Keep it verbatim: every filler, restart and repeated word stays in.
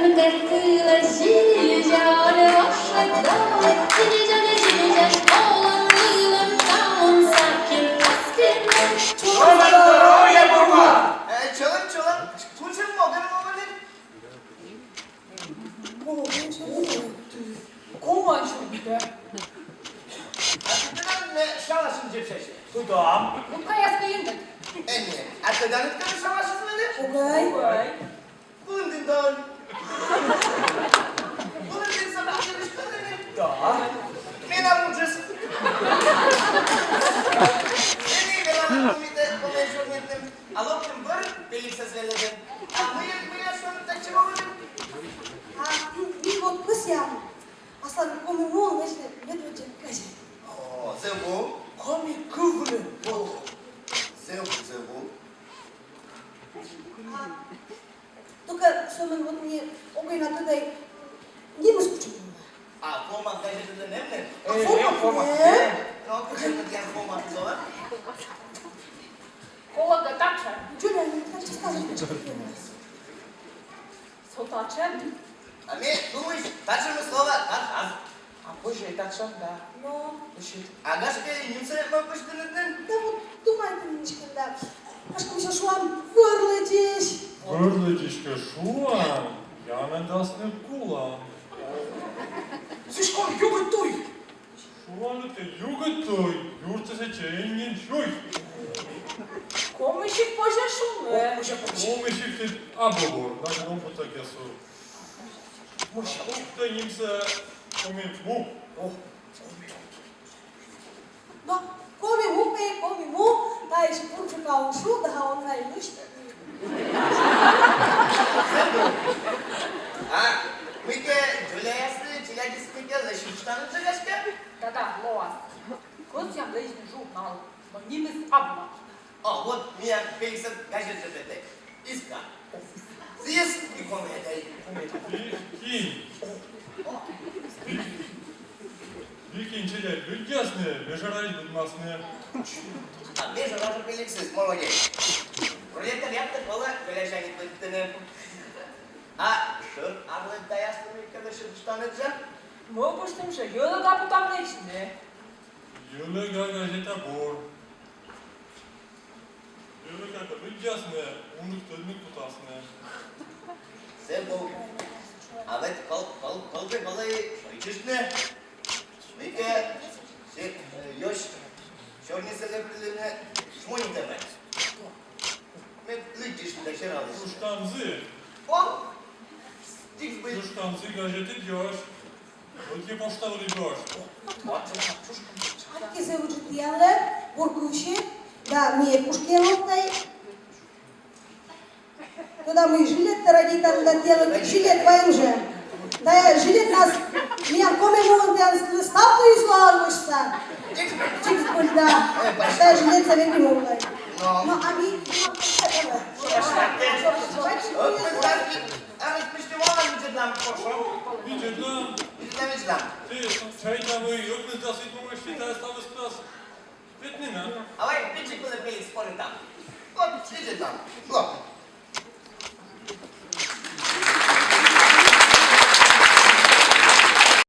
Чолӧм, здоровья, Бурма! Э, чолӧм, чолӧм. Кутшӧм могӧн волӧны? О, чолӧм. Комын сюрӧ. А тӧдан, ме шалашын дзебсяси? Тӧдан. Ну-ка, я скажу. Э, нет. А тӧдан, кӧн шалашыс меным? Огӧй. Огӧй. Кулӧмдін дорын. Кулӧмдін собак йылысь кӧлӧны. Да. Менам уджыс. Ме велала Комитӧ комиӧн сёрнитны, а локтім бӧр Феликсӧс велӧдӧм. А мый, мый, а шуам, татчӧ волӧны? А ми вот кӧсъям асланым Коми муын лэдзны медводдза газет. О, зэв бур. Коми кыв вылын. О, зэв бур, зэв бур. А только сӧмын вот ме огӧй на тӧда, нимыс кутшӧм. А формат газетыд эм нин? А, э, формат, э, формат, э. Но кутшӧм тіян форматыс, а? Колӧкӧ татшӧм. Джуля, ну, так что скажешь? Со татшӧм? А ме думысь, татшӧмыс лоӧ татшӧм. А позьӧ татшӧм, да. Но. Ещё. А гашкӧ, нимсӧ мӧвпыштінныд нин? Да вот думайтім нинӧм да. Гашкӧ, мися, шуам, вӧр лэдзысь. Вӧр лэдзысь кӧ шуам, я медасны кулам. Слишком югыд туй. Шуам, югыд туй, юртсӧ сэтчӧ эн нин сюй. Комиысь позьӧ шуны. О, позьӧ, позьӧ. Комиысь абу бур, да, комиысь так я су. Муся. Ух ты, нимсӧ Коми му. О, Коми му. Но, Коми му, пӧ, Коми му, таысь бурджыка он шу, да он на и лыжта. А мыйкӧ Джуляяслы, челядьыслы мыйкӧ лэдзыштанныд жӧ, гашкӧ? Да-да, лоас. Кӧсъям лэдзны журнал, но нимыс абу на. А вот миян Феликсӧд газет жӧ петӧ. Иска. Сійӧс и комиӧдӧй. И, и. Викин челядь лыддясны, межа ради быдмасны. А межа ради Феликсыс, молодец. Пролетариатсӧ колӧ колледжӧ быдтыны. А шӧр арлыдаяслы мыйкӧ лэдзыштанныд жӧ? Мӧвпыштім жӧ, «Йӧлӧга» путам лэдзны. «Йӧлӧга» газета бур. «Йӧлӧгатӧ» лыддясны, унджык тӧдны кутасны. Зэв бур. А вот кол-, кол-, колӧкӧ, колӧкӧ шойччыштны. Мыйкӧ сэ-, э, ёсь сёрнисӧ лэптылыны шмонитӧмӧн. Мед лыддьыштны да сералыштны. Чушканзі. О! Дзик збыль. Чушканзі газетыд ёсь. Ӧти почта вылысь ёсь. Аттьӧ зэв ыджыд тіянлы, бур кывсьыд, да ми эг кушкиӧн локта. Тӧда, мый жилеттӧ радейтан да, тіянлы жилет вайӧм жӧ. Тайӧ жилетнас миян Коми муын тіянлы став туйыс лоас шуса. Дзик збыль, да. Тайӧ жилетсӧ век и муна. Но. Но, а ми... Ӧкмысдас вит арӧс мысти валӧ видзӧдлам, кутшӧм. Видзӧдлам. Видзӧдлам, видзӧдлам. Тэ чайтан, мый ӧкмысдас вит арӧс мысти тайӧ ставыс кутас петны на? А вай пичигылӧ пель споритам. Вот, видзӧдлам. Вот.